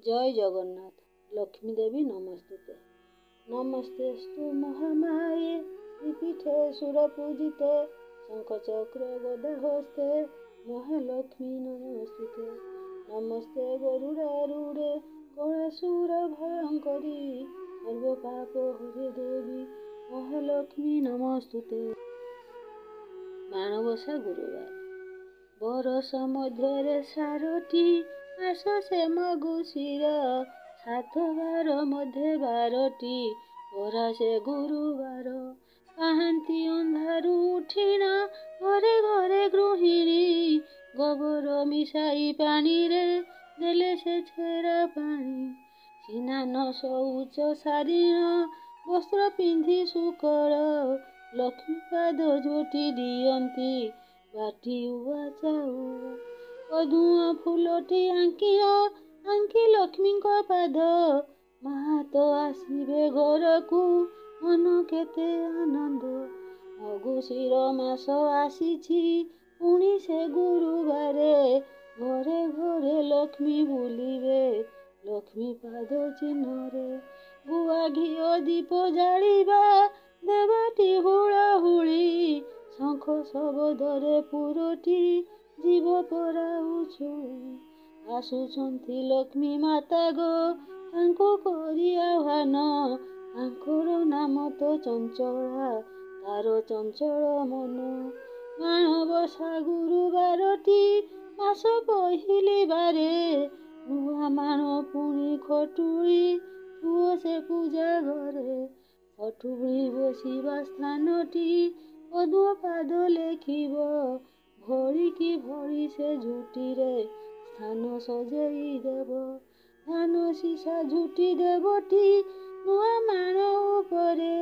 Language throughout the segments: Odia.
ଜୟ ଜଗନ୍ନାଥ। ଲକ୍ଷ୍ମୀ ଦେବୀ ନମସ୍ତୁତେ। ନମସ୍ତେସ୍ତୁ ମହାମାୟେ ତ୍ରିପୀଠେ ସୁରପୂଜିତେ ଶଙ୍ଖଚକ୍ର ଗଦାହସ୍ତେ ମହାଲକ୍ଷ୍ମୀ ନମସ୍ତୁତେ। ନମସ୍ତେ ଗରୁଡ଼ାରୂଢ଼େ କଳାସୁର ଭୟଙ୍କରୀ ସର୍ବପାପ ହରେ ଦେବୀ ମହାଲକ୍ଷ୍ମୀ ନମସ୍ତୁତେ। ମାଣବସା ଗୁରୁବାର। ବରଷ ମଧ୍ୟରେ ସାରଟି ମାସ ସେ ମଗୁଶିର, ସାତ ବାର ମଧ୍ୟେ ବାରଟି ପରା ସେ ଗୁରୁବାର। ପାହାନ୍ତି ଅନ୍ଧାରୁ ଉଠିଣ ଘରେ ଘରେ ଗୃହିଣୀ, ଗୋବର ମିଶାଇ ପାଣିରେ ଦେଲେ ସେ ଛେରା ପାଣି। ସ୍ନାନ ଶୌଚ ସାରିଣ ବସ୍ତ୍ର ପିନ୍ଧି ଶୁକଳ, ଲକ୍ଷ୍ମୀ ପାଦ ଝୋଟି ଦିଅନ୍ତି ବାଟି ଉଆ ଚାଉଳ। ପଦୁଅଁ ଫୁଲଟି ଆଙ୍କିଣ ଆଙ୍କି ଲକ୍ଷ୍ମୀଙ୍କ ପାଦ, ମା ତ ଆସିବେ ଘରକୁ ମନ କେତେ ଆନନ୍ଦ। ମଗୁଶିର ମାସ ଆସିଛି ପୁଣି ସେ ଗୁରୁବାରେ, ଘରେ ଘରେ ଲକ୍ଷ୍ମୀ ବୁଲିବେ ଲକ୍ଷ୍ମୀ ପାଦ ଚିହ୍ନରେ। ଗୁଆ ଘିଅ ଦୀପ ଜାଳିବା ଦେବାଟି ହୁଳହୁଳି, ଶଙ୍ଖ ଶବଦରେ ପୁରଟି ଯିବ ପରା ଉଛୁଳି। ଆସୁଛନ୍ତି ଲକ୍ଷ୍ମୀ ମାତା ଗୋ ତାଙ୍କୁ କରି ଆହ୍ୱାନ, ତାଙ୍କର ନାମ ତ ଚଞ୍ଚଳା ତାର ଚଞ୍ଚଳ ମନ। ମାଣବସା ଗୁରୁବାରଟି ମାସ ପହିଲି ବାରେ, ନୂଆ ମାଣ ପୁଣି ଖଟୁଳି ଥୁଅ ସେ ପୂଜା ଘରେ। ଖଟୁଳି ବସିବା ସ୍ଥାନଟି ପଦ୍ମ ପାଦ ଲେଖିବ, ଭଳିକି ଭଳି ସେ ଝୁଟିରେ ସ୍ଥାନ ସଜେଇ ଦେବ। ଧାନ ସିସା ଝୁଟି ଦେବଟି ନୂଆ ମାଣ ଉପରେ,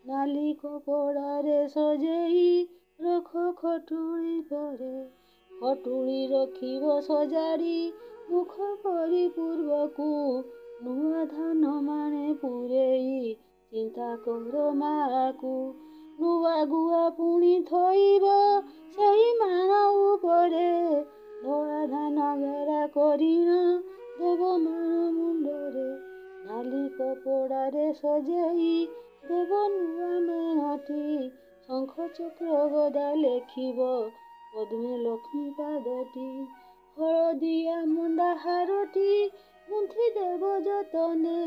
ନାଲି କପଡ଼ାରେ ସଜେଇ ରଖ ଖଟୁଳି ପରେ। ଖଟୁଳି ରଖିବ ସଜାଡ଼ି ମୁଖ କରି ପୂର୍ବକୁ, ନୂଆ ଧାନ ମାଣେ ପୂରେଇ ଚିନ୍ତା କର ମାକୁ। ନୂଆ ଗୁଆ ପୁଣି ଥୋଇବ ସେଇ ମାଣ ଉପରେ, ଧଳା ଧାନ ଘେରା କରିଣ ଦେବ ମାଣ ମୁଣ୍ଡରେ। ନାଲି କପଡ଼ାରେ ସଜେଇ ଦେବ ନୂଆ ମାଣଟି, ଶଙ୍ଖ ଚକ୍ର ଗଦା ଲେଖିବ ପଦ୍ମେ ଲକ୍ଷ୍ମୀ ପାଦଟି। ହଳଦିଆ ମଣ୍ଡା ହାରଟି ଗୁନ୍ଥି ଦେବ ଯତନେ,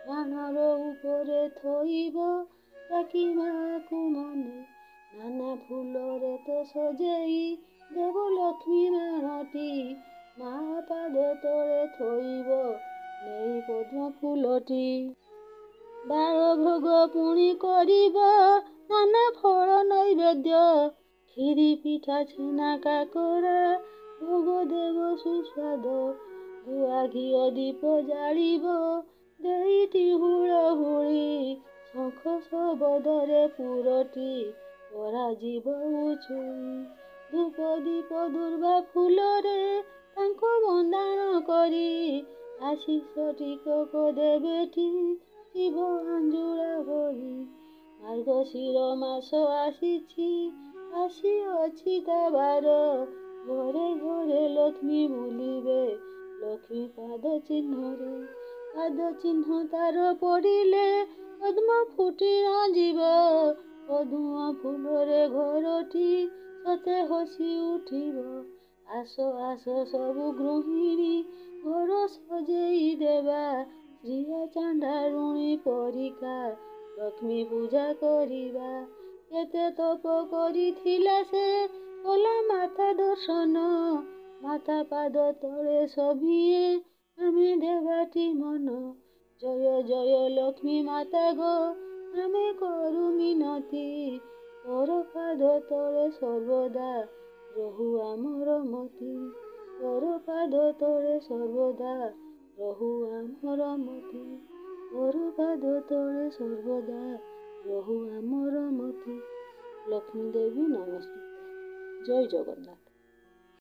ମାଣର ଉପରେ ଥୋଇବ ଡାକି ମାକୁ ମନେ। ନାନା ଫୁଲରେ ତ ସଜେଇ ଦେବ ଲକ୍ଷ୍ମୀ ମାଣଟି, ମା ପାଦ ତଳେ ଥୋଇବ ନେଇ ପଦ୍ମ ଫୁଲଟି। ବାଳ ଭୋଗ ପୁଣି କରିବ ନାନା ଫଳ ନୈବେଦ୍ୟ, କ୍ଷୀରି ପିଠା ଛେନା କାକରା ଭୋଗ ଦେବ ସୁସ୍ୱାଦ। ଗୁଆ ଘିଅ ଦୀପ ଜାଳିବ ଦେଇଟି ହୁଳହୁଳି, ଶଙ୍ଖ ଶବଦରେ ପୁରଟି ପରାଯିବ ଉଛୁଳି। ଧୂପ ଦୀପ ଦୁର୍ବା ଫୁଲରେ ତାଙ୍କୁ ବନ୍ଦାଣ କରି, ଆଶିଷ ଟିକକ ଦେବେଟି ଶିବ ଆଞ୍ଜୁଳା ଭଳି। ମାର୍ଗଶିର ମାସ ଆସିଛି ଆସିଅଛି ତା ବାର, ଘରେ ଘରେ ଲକ୍ଷ୍ମୀ ବୁଲିବେ ଲକ୍ଷ୍ମୀ ପାଦ ଚିହ୍ନରେ। ପାଦ ଚିହ୍ନ ତାର ପଡ଼ିଲେ ପଦ୍ମ ଫୁଟି ଯିବ, ପଦୁଅଁ ଫୁଲରେ ଘରଟି ସତେ ହସି ଉଠିବ। ଆସ ଆସ ସବୁ ଗୃହିଣୀ ଘର ସଜେଇ ଦେବା, ଶ୍ରୀୟା ଚାଣ୍ଡାଳୁଣୀ ପରିକା ଲକ୍ଷ୍ମୀ ପୂଜା କରିବା। କେତେ ତପ କରିଥିଲା ସେ କଲା ମାତା ଦର୍ଶନ, ମାତା ପାଦ ତଳେ ସଭିଏଁ ଆମେ ଦେବାଟି ମନ। ଜୟ ଜୟ ଲକ୍ଷ୍ମୀ ମାତା ଗୋ ଆମେ କରୁ ମିନତି, ତୋର ପାଦ ତଳେ ସର୍ବଦା ରହୁ ଆମର ମତି। ତୋର ପାଦ ତଳେ ସର୍ବଦା ରହୁ ଆମର ମତି। ତୋର ପାଦ ତଳେ ସର୍ବଦା ରହୁ ଆମର ମତି। ଲକ୍ଷ୍ମୀ ଦେବୀ ନମସ୍ତୁତେ। ଜୟ ଜଗନ୍ନାଥ।